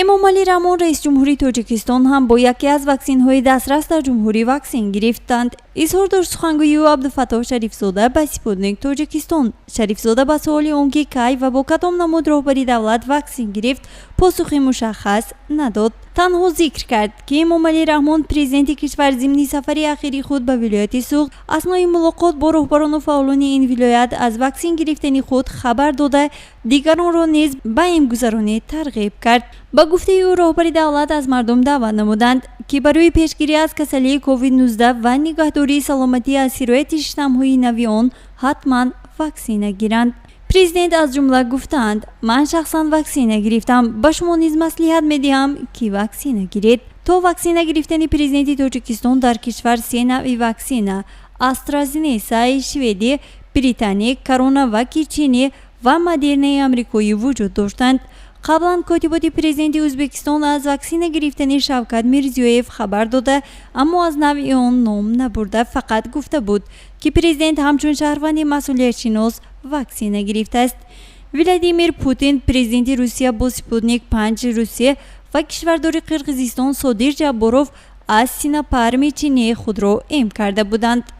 Эмомалӣ Раҳмон, раисҷумҳури Тоҷикистон, ҳам бо яке аз ваксинҳои дастрас дар ҷумҳурӣ ваксин гирифтанд, изҳор дошт сухангӯи ӯ Абдуфаттоҳ Шарифзода ба «Спутник Тоҷикистон». Шарифзода ба суоли он ки кай ва бо кадом намуд роҳбари давлат ваксин гирифт, посухи мушаххас надод. Танҳо зикр кард, ки Эмомалӣ Раҳмон, президенти кишвар, зимни сафари ахири худ ба вилояти Суғд аснои мулоқот бо роҳбарону фаъолони ин вилоят аз ваксин гирифтани худ хабар дода, дигаронро низ ба имгузаронӣ тарғиб кард. Ба гуфтаи ӯ, роҳбари давлат аз мардум даъват намуданд, ки барои пешгирӣ аз касалии COVID-19 ва нигаҳдории саломатӣ аз сирояти штаммҳои нави он ҳатман ваксина гиранд. Президент аз ҷумла гуфтаанд: «Ман шахсан ваксина гирифтам, ба шумо низ маслиҳат медиҳам, ки ваксина гиред». То ваксина гирифтани президенти Тоҷикистон дар кишвар се навъи ваксина: Астразенесаи шведӣ, Британӣ, Коронаваки чинӣ ва Модернаи амрикоӣ вуҷуд доштанд. Қаблан котиботи президенти Ӯзбекистон аз ваксина гирифтани Шавкат Мирзиёев хабар дода, аммо аз навъи он ном набурда, фақат гуфта буд, ки президент ҳамчун шаҳрванди масъулиятшинос ваксина гирифтааст. Владимир Путин, президенти Русия, бо Спутник 5 Русия ва кишвардори Қирғизистон Содир Ҷабборов аз Синопарми чинӣ худро эм карда буданд.